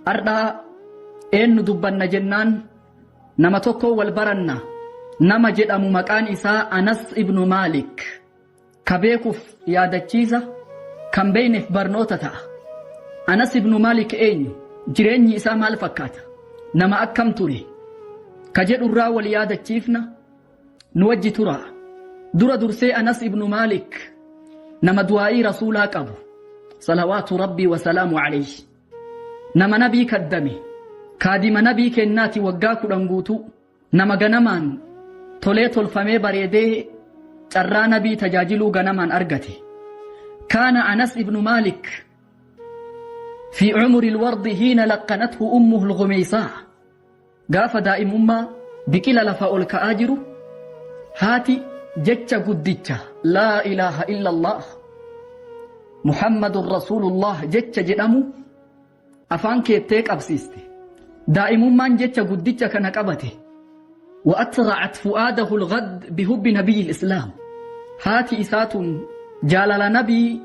Ardhaa eennu dubbanna jennaan nama tokko wal baranna. Nama jedhamu maqaan isaa Anas ibnu Maalik. Ka beekuuf yaadachiisa, kan beeyneef barnoota ta'a. Anas ibnu Maalik eenyu? Jireenyi isaa maal fakkaata? Nama akkam ture? Ka jedhurraa wal yaadachiifna. Nu wajji turaa. Dura dursee Anas ibnu Maalik nama du'aa'ii Rasuulaa qabu. Salawaatu Rabbii wa salaamu alayhi. Nama nabii kaddame. Kaadima nabii kennaati waggaa 10 guutuu. Nama ganamaan tolee tolfamee bareedee carraa nabii tajaajiluu ganamaan argate. Kaana Anas ibnu Maalik fi umuri alwardi hiina laqqanathu ummuhu alghumeysaa. Gaafa daa'imummaa biqila lafa ol ka'aa jiru haati jecha guddicha laa ilaaha illallah Muhammadun Rasuulullah jecha jedhamu afaan keettee qabsiiste. Daa'imummaan jecha guddicha kana qabate. Wa'atra'at fu'aadahu al-ghad bihubbi nabiyyi islaam. Haati isaa tun jaalala nabii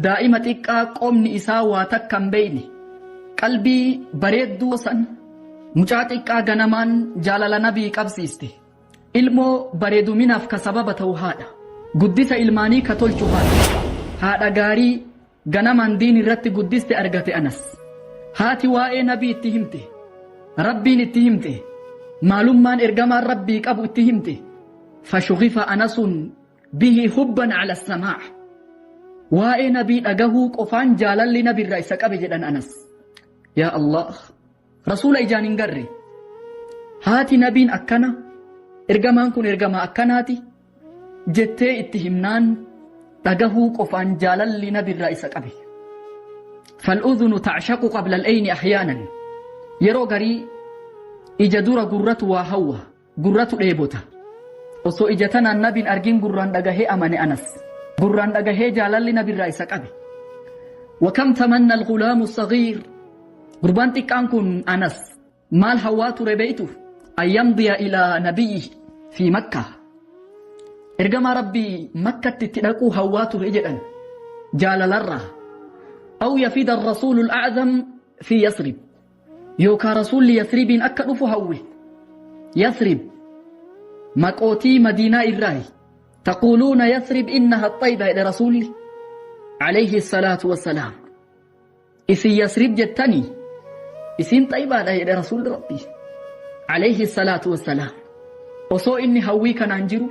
daa'ima xiqqaa qomni isaa waa takka hin beeyne qalbii bareedduu san Mucaa xiqqaa ganamaan jaalala nabii qabsiiste. Ilmoo bareeduminaaf ka sababa ta'u haadha. Guddisa ilmaanii ka tolchu haadha. Haadha gaarii ganamaan diin irratti guddiste argate Anas. Haati waa'ee nabii itti himte. Rabbiin itti himte. Maalummaan ergamaan Rabbii qabu itti himte. Fashugifa Anasun bihi hubban ala samaa. Waa'ee nabii dhagahuu qofaan jaalalli nabiirraa isa qabe jedhan Anas. Yaa Allah! Rasuula ijaan hin garre. Haati nabiin akkana, ergamaan kun ergamaa akkanaati jettee itti himnaan dhagahuu qofaan jaalalli nabirraa isa qabe. Fal'udhunu ta'shaqu qabla al'ayni ahyaanan. Yeroo garii ija dura gurratu waa hawwa. Gurratu dheebota. Osoo ija tanaan nabin argin gurraan dhagahee amane Anas. Gurraan dhagahee jaalalli nabirraa isa qabe. Wakam tamanna al-ghulaamu saghiir. Gurbaan xiqqaan kun Anas maal hawwaa ture beeytu? An yamdiya ilaa nabiyyi fi Makkaa. Ergamaa Rabbii Makkatti itti dhaquu hawwaa ture jedhan jaalalarraa. Aw yafida ar-rasuulu al-a'zam fi Yasrib. Yookaa Rasuulli Yasribiin akka dhufu hawwe. Yasrib maqootii Madiinaa irraayi. Taquuluuna Yasrib innaha xayba jedhe Rasuulli alayhi salaatu wassalaam. Isin Yasrib jettanii isiin xaybaadha jedhe Rasuulli Rabbii alayhi salaatu wassalaam. Osoo inni hawwii kanaan jiru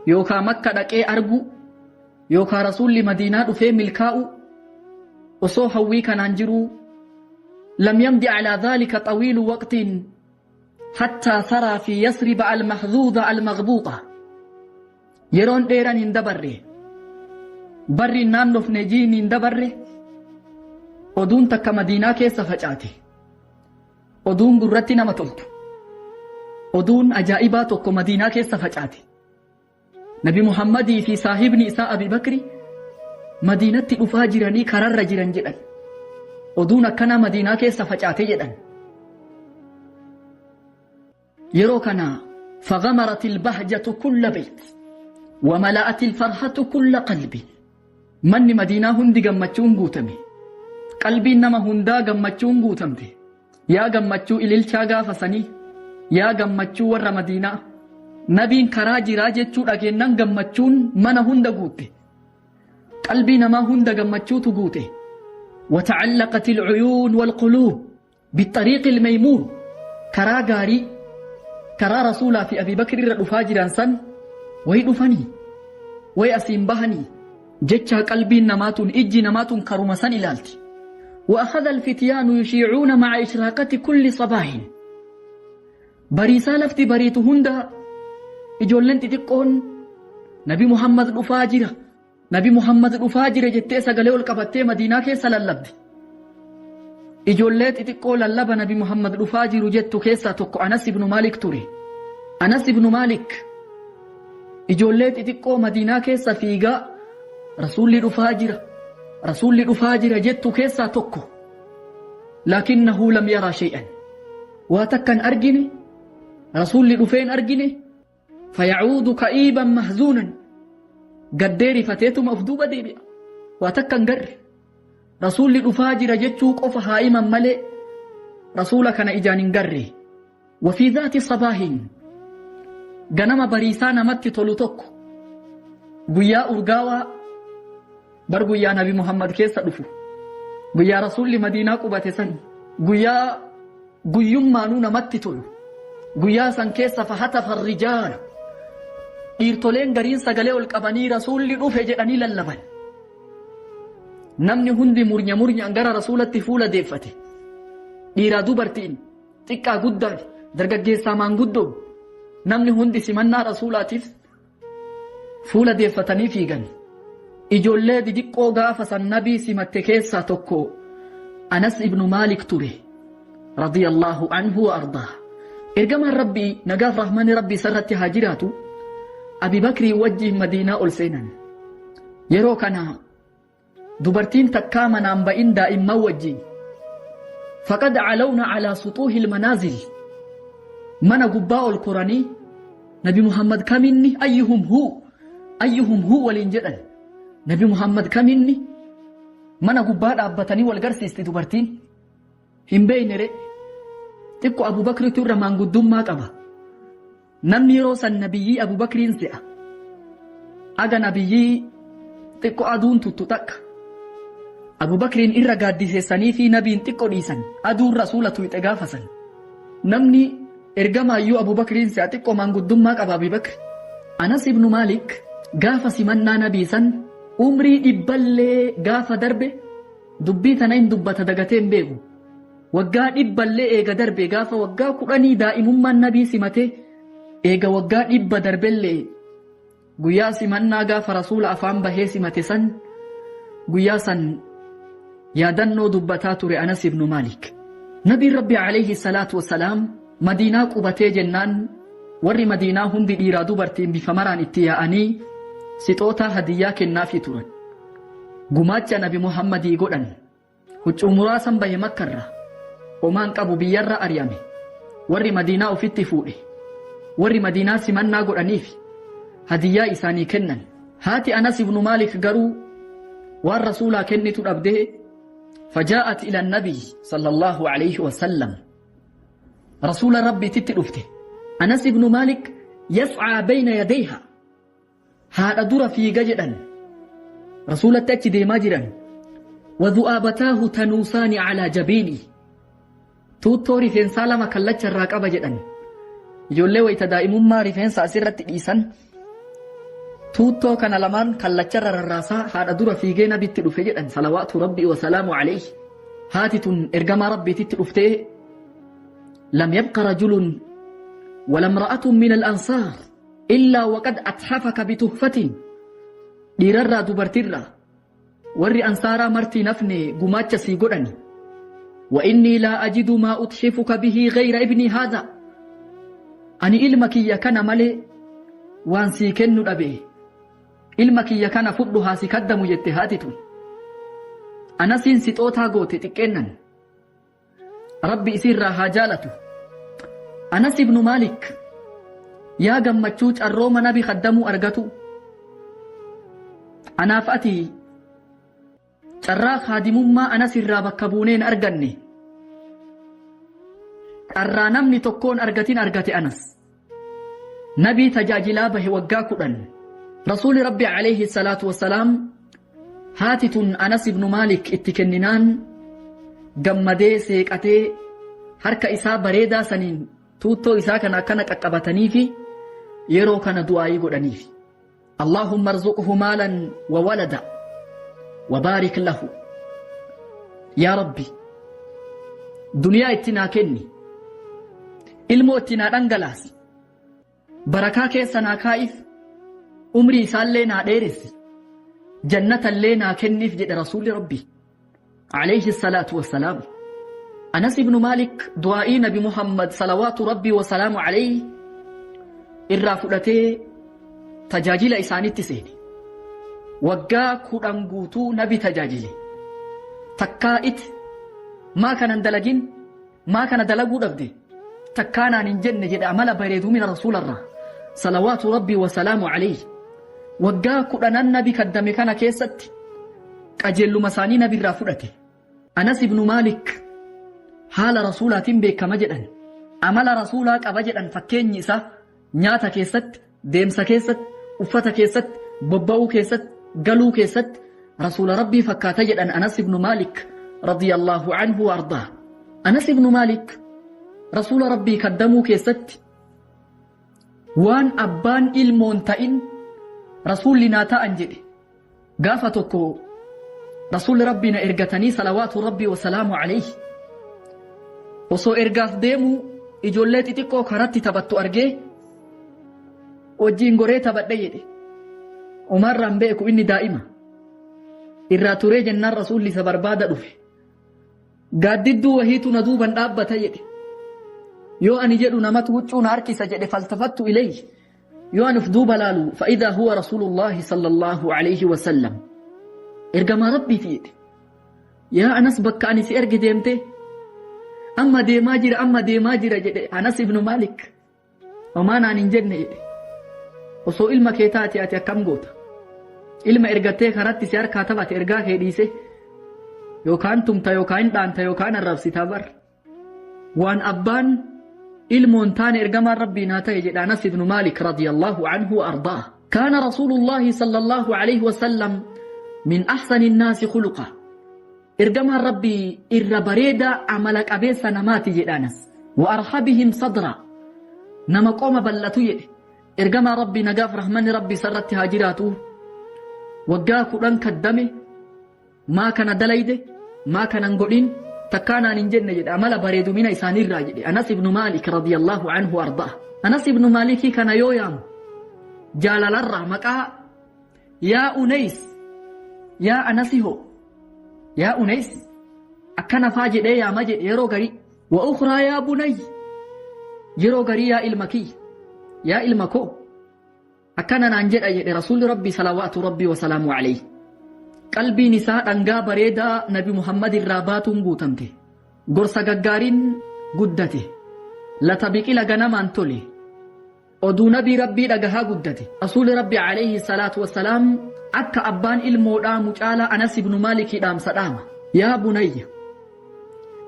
yookaa Makka dhaqee arguu yookaa Rasuulli Madiinaa dhufee milkaa'uu osoo hawwii kanaan jiruu lam yamdi alaa dhaalika xawiilu waqtiin hattaa saraa fi yasriba almahdhuudha almaghbuuxa yeroon dheeran hin dabarre barri hin naannofne jiini hin dabarre oduun takka Madiinaa keessa facaate oduun gurratti nama toltu oduun ajaa'ibaa tokko Madiinaa keessa facaate. Nabi Muhammadii fi saahibni isaa Abi Bakri Madiinatti dhufaa jiranii kararra jiran jedhan. Oduun akkanaa Madiinaa keessa facaate jedhan. Yeroo kana فغمرت البهجة كل بيت وملأت الفرحة كل قلب manni Madiinaa hundi gammachuun guutame. Qalbiin nama hundaa gammachuun guutamte. Yaa gammachuu ililchaa gaafa sanii! Yaa gammachuu warra Madiinaa! Nabiin karaa jiraa jechuu dhageennan gammachuun mana hunda guutte. Qalbii namaa hunda gammachuutu guute. Wata'allaqati al-uyuun wal-quluub bixxariiqi al-maymuun karaa gaarii karaa Rasuulaa fi Abii Bakr irra dhufaa jiran san wayi dhufanii wayi asiin bahanii jechaa qalbiin namaa tun ijji namaa tun karuma san ilaalti. Wa akhadha alfityaanu yushiicuuna ma'a ishraaqati kulli sabaahin. Bariisaa lafti bariitu hunda ijoolleen xixiqqoon Nabi Muhammad dhufaa jira. Nabi Muhammad dhufaa jira jettee sagalee ol qabattee Madiinaa keessa lallabdi. Ijoollee xixiqqoo lallaba Nabi Muhammad dhufaa jiru jettu keessaa tokko Anas ibnu Maalik ture. Anas ibnu Maalik Ijoollee xixiqqoo Madiinaa keessa fiigaa Rasuulli dhufaa jira, Rasuulli dhufaa jira jettu keessaa tokko. Laakinnahu lam yaraa shay'an. Waa takka hin argine, Rasuulli dhufee hin argine, fayacuudu ka'iiban mahzuunan. Gaddee rifateetuma of duuba deebi'a. Waa takka hin garre. Rasuulli dhufaa jira jechuu qofa haa himan malee Rasuula kana ijaan hin garre. Wafii dhaati sabaahin, ganama bariisaa namatti tolu tokko, guyyaa urgaawaa bar, guyyaa Nabi Muhammad keessa dhufu, guyyaa Rasuulli Madiinaa qubate san, guyyaa guyyummaanuu namatti tolu, guyyaa san keessa fahatafa rijaal, dhiirtoleen gariin sagalee ol qabanii Rasuulli dhufe jedhanii lallaban. Namni hundi murnya murnyaan gara Rasuulatti fuula deeffate. Dhiiraa dubartiin, xiqqaa guddaan, dargaggeessaa maanguddoon, namni hundi simannaa Rasuulaatiif fuula deeffatanii fiigan. Ijoollee didiqqoo gaafa san Nabii simatte keessaa tokko Anas ibnu Maalik ture. Radiyallahu anhu wa ardaa. Ergamaan Rabbii nagaaf rahmanni Rabbii isarratti haa jiraatu Abi Bakrii wajjiin Madiinaa ol seenan. Yeroo kana dubartiin takkaa manaan ba'in daa'imman wajjiin faqad calawna calaa suxuuhil manaazil, mana gubbaa ol koranii Nabi Muhammad kaminni, ayyuhum huu, ayyuhum huu waliin jedhan. Nabi Muhammad kaminni mana gubbaa dhaabbatanii wal garsiisti dubartiin. Hin beeyne re. Xiqqo Abubakritu irra maanguddummaa qaba. Namni yeroo san nabiyyii Abubakriin se'a. Aga nabiyyii xiqqo aduun tuttu takka. Abubakriin irra gaaddiseessanii fi nabiin xiqqo dhiisan. Aduun Rasuula tuyxe gaafa san. Namni ergamaayyuu Abubakriin se'a, xiqqo maanguddummaa qaba Abubakri. Anas ibnu Maalik gaafa simannaa nabii san umrii dhibballee gaafa darbe dubbii tana hin dubbata dagatee hin beeku. Waggaa dhibballee eega darbe, gaafa waggaa 10 daa'imummaan nabii simate, eega waggaa 100 darbellee, guyyaa simannaa gaafa Rasuula afaan bahee simate san, guyyaa san yaadannoo dubbataa ture Anas ibnu Maalik. Nabiin Rabbi alayhi salaatu wasalaam Madiinaa qubatee jennaan warri Madiinaa hundi dhiiraa dubartiin bifa maraan itti yaa'anii sixootaa hadiyyaa kennaafii turan. Gumaacha Nabi Muhammadii godhan. Huccuu muraasan bahe Makkarraa. Homaan qabu, biyyarra ari'ame. Warri Madiinaa ofitti fuudhe. Warri Madiinaa simannaa godhaniif hadiyyaa isaanii kennan. Haati Anas ibnu Maalik garuu waan Rasuulaa kennitu dhabdee fajaa'at ila nabiy sallallahu alayhi wasallam. Rasuula Rabbiititti dhufte. Anas ibnu Maalik yas'aa bayna yadayha. Haadha dura fiiga jedhan. Rasuulatti achi deemaa jiran. Wadu'aabataahu tanuusaani calaa jabiini. Tuuttoo rifeensaa lama kallacha irraa qaba jedhan. Ijoollee wayita daa'imummaa rifeensa asirratti dhiisan, tuuttoo kana lamaan kallacharra rarraasaa haadha dura fiigee nabitti dhufe jedhan, salawaatu Rabbii wasalaamu alayhi. Haati tun ergamaa Rabbiititti dhuftee, lam yabqa rajulun wala imra'atun min al-ansaar illaa waqad athafaka bituhfatin. Dhiirarraa dubartirraa warri ansaaraa martii nafne gumaacha sii godhani. Wa innii laa ajidu maa uthifuka bihii gayra ibnii haadha, ani ilma kiyya kana malee waan sii kennu dhabe, ilma kiyya kana fudhu haa si kaddamu jette haati tun. Anasiin sixootaa goote xiqqeennan. Rabbi isiirraa haa jaalatu. Anas ibnu Maalik yaa gammachuu carrooma nabi kaddamuu argatu. Anaaf ati carraa kaadimummaa Anas irraa bakka buunee hin arganne. Carraa namni tokkoon argatin argate Anas. Nabii tajaajilaa bahe waggaa 10. Rasuuli Rabbi alayhi salaatu wassalaam haati tun Anas ibnu Maalik itti kenninaan gammadee seeqatee harka isaa bareedaa saniin tuuttoo isaa kana akkana qaqqabataniifi yeroo kana du'aayii godhaniifi. Allaahumma arzuqhu maalan wa walada wa baarik lahu. Yaa Rabbi, duniyaa itti naa kenni, ilmoo itti naa dhangalaasi, barakaa keessa naa kaa'iif, umrii isaallee naa dheeressi, jannatallee naa kenniif jedhe Rasuulli Rabbi alayhi salaatu wassalaam. Anas ibnu Maalik du'aa'ii Nabi Muhammad salawaatu Rabbii wasalaamu alayhi irraa fudhatee tajaajila isaanitti seene. Waggaa 10 guutuu Nabi tajaajile. Takkaa it maa kanan dalagin, maa kana dalaguu dhabde takkaa naan hin jenne jedhe, amala bareedumina Rasuularraa salawaatu Rabbii wasalaamu alayhi. Waggaa kudhanan Nabi kaddame kana keessatti qajeelluma isaanii Nabi irraa fudhate. Anas ibnu Maalik Haala Rasuulaatiin beekama jedhan. Amala Rasuulaa qaba jedhan fakkeenyi isaa nyaata keessatti, deemsa keessatti, uffata keessatti, bobba'uu keessatti, galuu keessatti Rasuula Rabbii fakkaata jedhan Anas ibnu Maalik radiyallahu anhu wa ardaa. Anas ibnu Maalik Rasuula Rabbii kaddamuu keessatti waan abbaan ilmoon ta'in Rasuulli naa ta'an jedhe. Gaafa tokko Rasuulli Rabbii na ergatanii salawaatu Rabbii wasalaamu alayhi osoo ergaaf deemuu ijoollee xixiqqoo karatti taphattu argee wajjiin goree taphadhe jedhe. Umarraan beeku inni daa'ima. Irraa turee jennaan Rasuulli isa barbaada dhufe. Gaaddidduu wahiitu na duuban dhaabbata jedhe. Yoo ani jedhu namatu huccuu na harkisa jedhe faltafattu ilayhi. Yoo ani of duuba laalu fa'idaa huwa rasuulullaahi sallallahu alayhi wa sallam. Ergamaa Rabbiiti jedhe. Yaa Anas bakka ani si erge deemtee amma deemaa jira amma deemaa jira jedhe Anas ibnu Maalik. Homaa naan hin jenne jedhe. Osoo ilma kee taate ati akkam goota? Ilma ergattee karatti si harkaa taphate ergaa kee dhiise yookaan tumta yookaan dhaanta yookaan arrabsita bar. Waan abbaan ilmoon taane ergamaan Rabbii naa ta'e jedha Anas ibnu Maalik radiyallahu anhu wa ardaa. Kaana Rasuulullaahi sallallahu alayhi wa sallam min ahsani nnaasi khuluqa. Ergamaan Rabbii irra bareedaa amala qabeessa namaati jedha Anas. Wa arhabihim sadra. Nama qoma bal'atu jedhe. Ergamaa Rabbii nagaaf rahmanni Rabbii isarratti haa jiraatu. Waggaa 10 kaddame Maa kana dalayde, maa kana hin godhin, takkaa naan hin jenne jedhe amala bareedumina isaaniirraa jedhe Anas ibnu Maalik radiyallahu anhu arda'a. Anas ibnu Maalikii kana yoo yaamu jaalalarraa maqaa yaa Uneys yaa Anasi hoo yaa Uneys akkana faa jedhee yaama jedhe yeroo garii. Wa ukhraa yaa bunay yeroo garii yaa ilma kiyya yaa ilma koo. Akkana naan jedha jedhe Rasuulli Rabbii salawaatu Rabbii wasalaamu alayhi. Qalbiin isaa dhangaa bareedaa Nabi Muhammad irraa baatuun guutamte. Gorsa gaggaariin guddate. Lata biqila ganamaan tole. Oduu Nabii Rabbii dhagahaa guddate. Rasuulli Rabbii alayhi salaatu wasalaam akka abbaan ilmoodhaa mucaalaa Anas ibnu Maalikii dhaamsa dhaama. Yaa bunayya.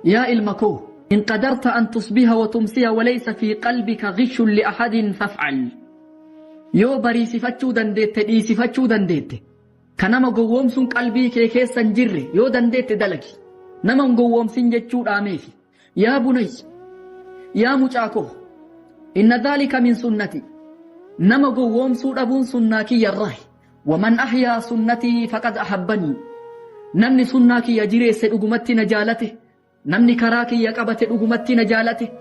Yaa ilma koo. In qadarta an tusbiha wa tumsiya walaysa fi qalbika ghishun li ahadin faf'al. Yoo bariisifachuu dandeette dhiisifachuu dandeette. Ka nama gowwoomsuun qalbii kee keessa hin jirre yoo dandeette dalagi. Nama hin gowwoomsin jechuu dhaameefi. Yaa bunayya, yaa mucaa koo, inna dhaalika min sunnati. Nama gowwoomsuu dhabuun sunnaa kiyyarraahi. Waman ahyaa sunnatii faqad ahabbanii. Namni sunnaa kiyya jireesse dhugumatti na jaalate. Namni karaa kiyya qabate dhugumatti na jaalate.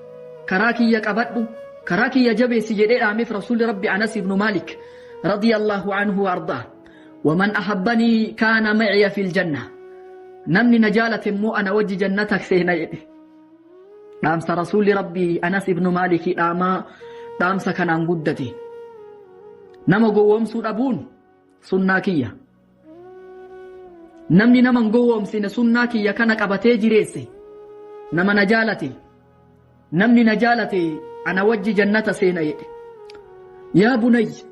Karaa kiyya qabadhu, karaa kiyya jabeessi jedhee dhaameef Rasuulli Rabbi Anas ibnu Maalik radiyallahu anhu wa ardaa. Waman ahabbanii kaana maciya fil janna. Namni na jaalate immoo ana wajji jannata seena jedhe. Dhaamsa Rasuulli Rabbi Anas ibnu Maalikii dhaamaa dhaamsa kanaan guddate. Nama gowwoomsuu dhabuun sunnaa kiyya. Namni nama hin gowwoomsine sunnaa kiyya kana qabatee jireesse nama na jaalate. Namni na jaalate ana wajji jannata seena jedhe. Yaa bunayya,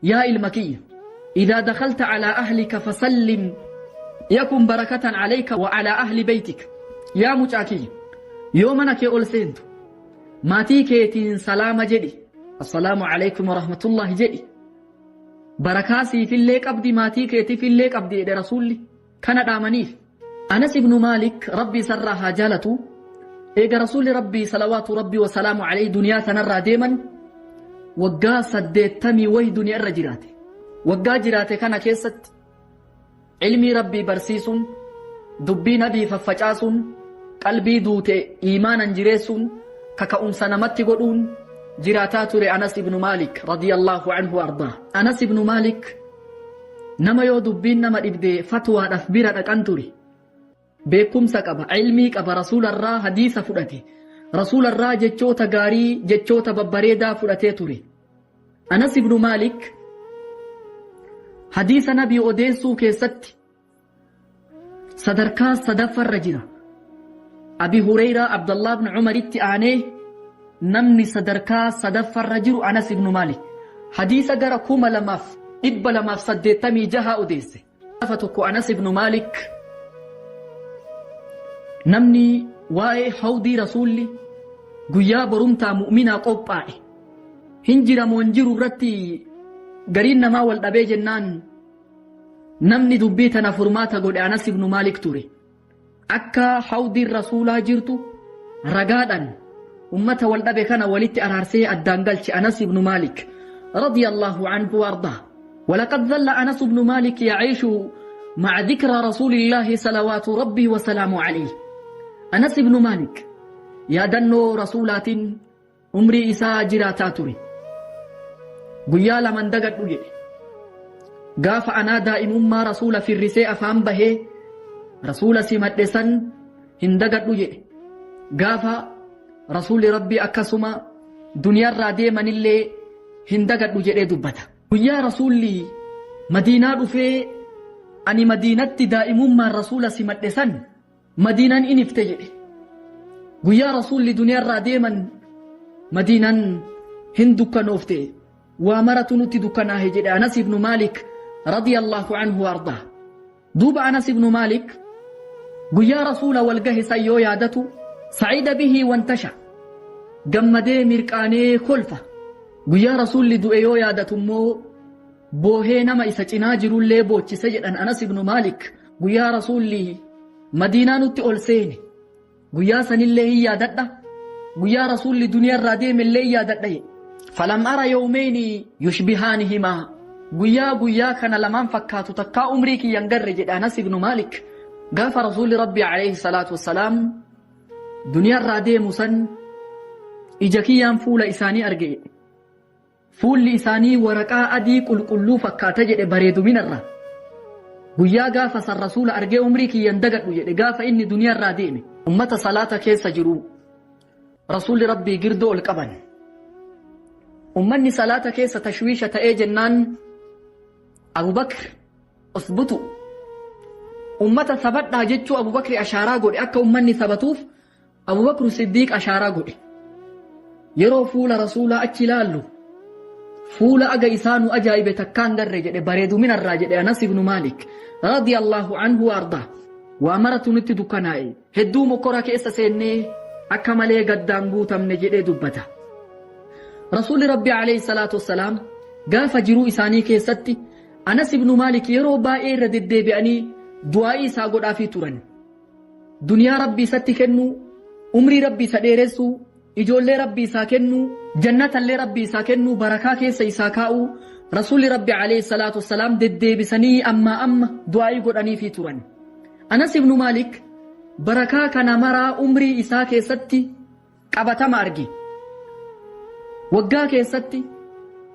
yaa ilma kiyya, idaa dakhalta alaa ahlika fasallim yakun barakatan alayka wa alaa ahli beytika. Yaa mucaa kiyya, yoo mana kee ol seentu maatii keetiin salaama jedhi. Assalaamu alaykum wa rahmatullahi jedhi. Barakaa siifillee qabdi maatii keetiifillee qabdi jedhe Rasuulli. Kana dhaamaniif. Anas ibnu Maalik Rabbi isarraa haa jaalatu eega Rasuulli Rabbii salawaatu Rabbii wasalaamu alayhi duniyaa tanarraa deeman waggaa saddeettamii wayi duniyaa irra jiraate. Waggaa jiraate kana keessatti ilmii Rabbii barsiisuun, dubbii nabii faffacaasuun, qalbii duute iimaanan jireessuun, kaka'umsa namatti godhuun jiraataa ture Anas ibnu Maalik radiyallahu anhu ardaa. Anas ibnu Maalik nama yoo dubbiin nama dhibde fatwaadhaaf bira dhaqan ture. Beekumsa qaba, ilmii qaba, Rasuularraa hadiisa fudhate. Rasuularraa jechoota gaarii, jechoota babbareedaa fudhatee ture. Anas ibnu Maalik hadiisa nabii odeessuu keessatti sadarkaa sadaffarra jira. Abi Hureyraa Abdallah ibn Umaritti aanee namni sadarkaa sadaffarra jiru Anas ibnu Maalik. Hadiisa gara 2286 odeesse. Gaafa tokko Anas ibnu Maalik namni Waa'ee hawdii Rasuulli guyyaa borumtaa mu'minaa qophaa'e hin jira moo hin jiru irratti gariin namaa wal dhabee jennaan namni dubbii tana furmaata godhe Anas ibnu Maalik ture. Akka hawdiin Rasuulaa jirtu ragaadhaan ummata wal dhabe kana walitti araarsee addaan galche Anas ibnu Maalik radiyallahu anhu wa ardaa. ولقد ظل أنس بن مالك يعيش مع ذكرى رسول الله صلوات ربي وسلامه عليه. أنس بن مالك yaadannoo rasuulaatiin umrii isaa jiraataa ture. Guyyaa laman dagadhu jedhe. Gaafa anaa daa'imummaa rasuula firrisee afaan bahee rasuula simadhe san hin dagadhu jedhe. Gaafa rasuulli rabbii akkasuma duniyaarraa deemanillee hin dagadhu jedhee dubbata. Guyyaa rasuulli Madiinaa dhufee ani Madiinatti daa'imummaan rasuula simadhe san Madiinaan in ifte jedhe. Guyyaa rasuulli duniyaarraa deeman Madiinaan hin dukkanoofte. Waa maratu nutti dukkanaahe jedhe Anas ibnu Maalik radiyallahu anhu ardaa. Duuba Anas ibnu Maalik guyyaa rasuula wal gahe san yoo yaadatu sa'ida bihi wantasha gammadee mirqaanee kolfa. Guyyaa rasuulli du'e yoo yaadatu immoo boohee nama isa cinaa jirullee boochise jedhan Anas ibnu Maalik guyyaa rasuulli Madiinaa nutti ol seene. Guyyaa sanillee hin yaadadha. Guyyaa rasuulli duniyaarraa deemellee hin yaadadha jedhe. Falam ara yawmeyni yushbihaanihimaa. Guyyaa guyyaa kana lamaan fakkaatu takkaa umrii kiyya hin garre jedhe Anas ibnu Maalik. Gaafa rasuulli Rabbii alayhi salaatu wassalaam duniyaarraa deemu san ija kiyyaan fuula isaanii arge jedhe. Fuulli isaanii waraqaa adii qulqulluu fakkaata jedhe bareeduminarraa. Guyyaa gaafa san rasuula argee umrii kiyya hin dagadhu jedhe gaafa inni duniyaarraa deeme. Ummata salaata keessa jiru rasuulli Rabbii girdoo ol qaban. Ummanni salaata keessa tashwiisha ta'ee jennaan Abubakr usbutu ummata sabadhaa jechuu Abubakri ashaaraa godhe akka ummanni sabatuuf Abubakru Siddiiq ashaaraa godhe. Yeroo fuula rasuulaa achi ilaallu fuula aga isaa nu ajaa'ibe takkaan garre jedhe bareeduminarraa jedhe Anas ibnu Maalik radiyallahu anhu wa ardaa. Waa maratu nutti dukkanaa'e hedduu mokkora keessa seennee akka malee gaddaan guutamne jedhee dubbata. Rasuulli Rabbi alayhi salaatu wassalaam gaafa jiruu isaanii keessatti Anas ibnu Maalik yeroo baay'ee irra deddeebi'anii du'aa'ii isaa godhaafii turan. Duniyaa Rabbi isatti kennuu, umrii Rabbi isa dheeressuu, ijoollee Rabbi isaa kennuu, jannatallee Rabbi isaa kennuu, barakaa keessa isaa kaa'uu, Rasuulli Rabbi alayhi salaatu wassalaam deddeebisanii ammaa amma du'aa'ii godhaniifii turan. Anas ibnu Maalik barakaa kana maraa umrii isaa keessatti qabatama arge. Waggaa keessatti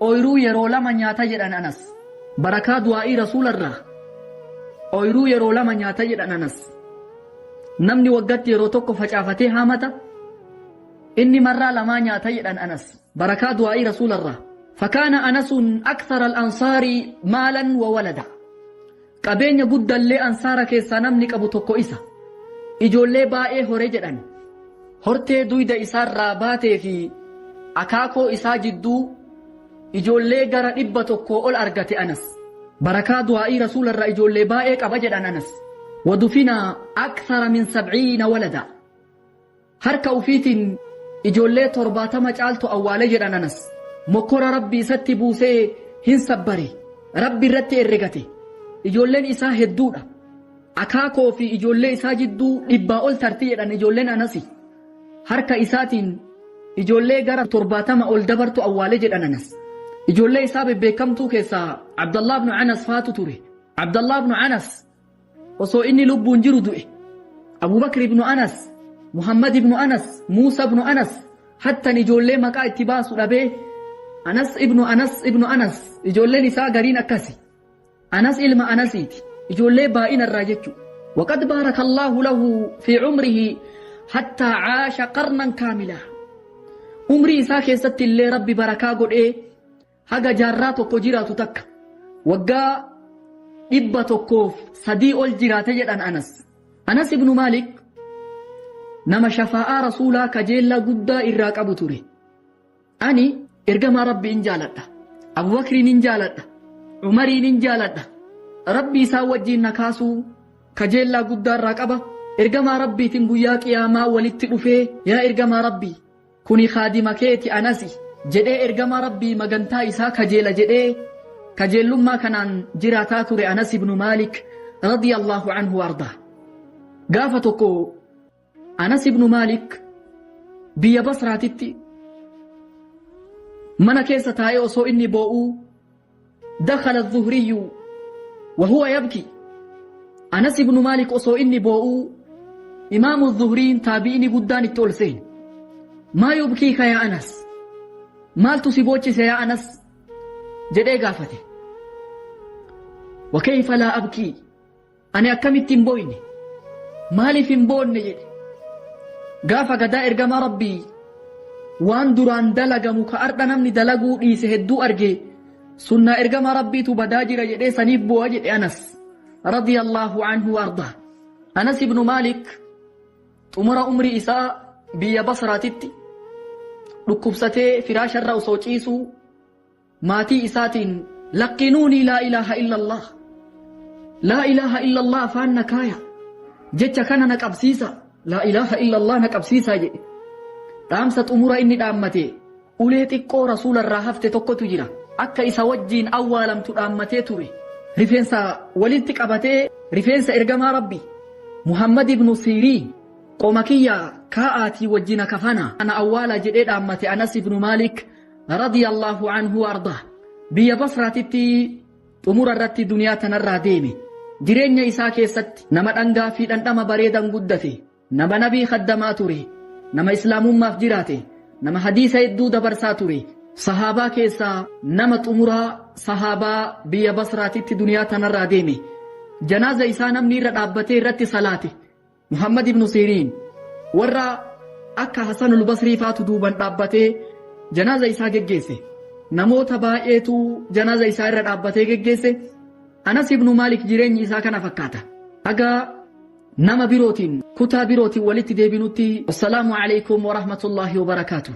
ooyruu yeroo lama nyaata jedhan Anas. Barakaa du'aa'ii Rasuularraa ooyruu yeroo lama nyaata jedhan Anas. Namni waggatti yeroo tokko facaafatee haamata inni marraa lamaa nyaata jedhan Anas. Barakaa du'aa'ii Rasuularraa. Fakaana Anasun akthara al-ansaari maalan wa walada. Qabeenya guddallee ansaara keessaa namni qabu tokko isa. Ijoollee baay'ee hore jedhan. Hortee duyda isaarraa baatee fi akaakoo isaa jidduu ijoollee gara 100 ol argate Anas. Barakaa du'aa'ii Rasuularraa ijoollee baay'ee qaba jedhan Anas. Wadufina akthara min sab'iina walada. Harka ufiitiin ijoollee 70 caaltu awwaale jedhan Anas. Mokkora Rabbi isatti buusee hin sabbare. Rabbi irratti herregate. Ijoolleen isaa hedduudha. Akaakoo fi ijoollee isaa jidduu dhibbaa ol tarti jedhan ijoolleen Anasi. Harka isaatiin ijoollee gara 70 ol dabartu awwaale jedhan Anas. Ijoollee isaa bebbeekamtuu keessaa Abdallah ibn Anas faatu ture. Abdallah ibn Anas osoo inni lubbuun jiru du'e. Abu Bakr ibn Anas, Muhammad ibn Anas, Muusa ibn Anas hattan ijoollee maqaa itti baasu dhabee Anas ibn Anas ibn Anas ijoolleen isaa gariin akkasi. Anas ilma Anasiiti. Ijoollee baay'ina irraa jechuudha. Waqad baarakallahu lahu fi umrihi hattaa caasha qarnan kaamilaa. Umrii isaa keessatti illee Rabbi barakaa godhee haga jaarraa tokko jiraatu takka waggaa 103 ol jiraate jedhan Anas. Anas ibnu Maalik nama shafaa'aa rasuulaa kajeellaa guddaa irraa qabu ture. Ani ergamaa Rabbi in jaaladha. Abubakriin in jaaladha. Umariin in jaaladha. Rabbi isaan wajjiin na kaasuu kajeellaa guddaa irraa qaba. Ergamaa Rabbiitiin guyyaa qiyaamaa walitti dhufee, yaa ergamaa Rabbii, kuni khaadima keeti Anasi jedhee ergamaa Rabbii magantaa isaa kajeela jedhee kajeellummaa kanaan jiraataa ture Anas ibnu Maalik radiyallahu anhu ardaa. Gaafa tokko Anas ibnu Maalik biyya Basraatitti mana keessa taa'ee osoo inni boo'uu dakhala zuhriyyu wa huwa yabki. Anas ibnu Maalik osoo inni boo'uu imaamu zuhriin taabi'ini guddaan itti ol seene. Maa yubkiika yaa Anas? Maaltu si boochise yaa Anas? Jedhee gaafate. Wa kayfa laa abkii? Ani akkamitti hin booyne? Maaliif hin boonne jedhe. Gaafa gadaa ergamaa Rabbii waan duraan dalagamu ka ardha namni dalaguu dhiise hedduu arge, sunnaa ergamaa Rabbiitu badaa jira jedhee saniif boo'a jedhe Anas radiyallahu anhu wa ardaa. Anas ibnu Maalik xumura umrii isaa biyya Basraatitti dhukkubsatee firaasharra osoo ciisuu maatii isaatiin, laqqinuunii laa ilaaha illallah, laa ilaaha illallah afaan na kaaya, jecha kana na qabsiisa, laa ilaaha illallah na qabsiisaa jedhe. Dhaamsa xumura inni dhaammate, ulee xiqqoo rasuula irraa hafte tokkotu jira, akka isa wajjiin awwaalamtu dhaammatee ture. Rifeensa walitti qabatee, rifeensa ergamaa Rabbi Muhammad ibnu Siiriin qoma kiyya kaa'aatii wajjina kafana ana awwaalaa jedhee dhaammate Anas ibnu Maalik radiyallahu anhu wa ardaa. Biyya Basraatitti xumura irratti duniyaa tanarraa deeme. Jireenya isaa keessatti nama dhangaa fi dhandhama bareedan guddate, nama nabii khaddamaa ture, nama islaamummaaf jiraate, nama hadiisa hedduu dabarsaa ture. Sahaabaa keessaa nama xumuraa sahaabaa biyya Basraatitti duniyaa tanarraa deeme. Janaaza isaa namni irra dhaabbatee irratti salaate Muhammad ibnu Siiriin, warra akka Hasanul Basrii faatu duuban dhaabbatee janaaza isaa geggeesse. Namoota baay'eetu janaaza isaa irra dhaabbatee geggeesse. Anas ibnu Maalik jireenyi isaa kana fakkaata. Haga nama birootiin kutaa birootiin walitti deebinutti, wassalaamu alaikum warahmatullaahi wabarakaatuh.